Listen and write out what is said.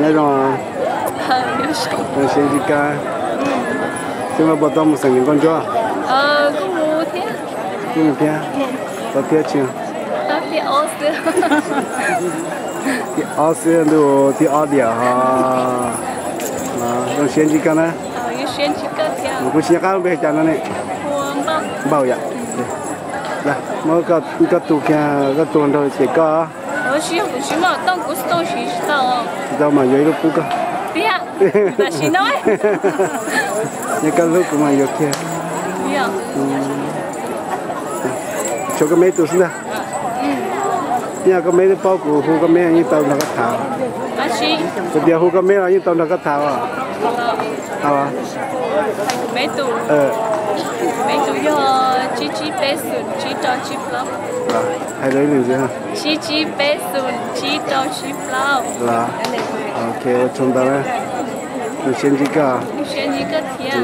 Nyob zoo, zoo siab ntsib koj. Xyoo no puas tau mus xeem niam nkauj ntsuab? Kuj mus thiab. Tau thiab tsis? Thib ob xwb ntuj, thib ob diam ho. Zoo siab ntsib koj na. Kuv tsis nco qab lub npe cas no ne. Npauj yom. Muab koj tus kiag, koj tus nraug ces koj. Tsis tau mas yuav ib lub pub koj. Yog koj hlub kuv mas yuav kiag. Tshuav koj me ib tug xwb ntag. Yog koj me twb paub kuv hu koj me yeej tau nrog koj tham. Kuv tias hu koj me los yeej tau nrog koj tham os. Hais lus ib lwm ntxiv. Tsib tsib peb xoom tsib rau tsib plaub. Los, ok, ua tsaug ntau na. Zoo siab ntsib koj. Zoo siab ntsib koj thiab.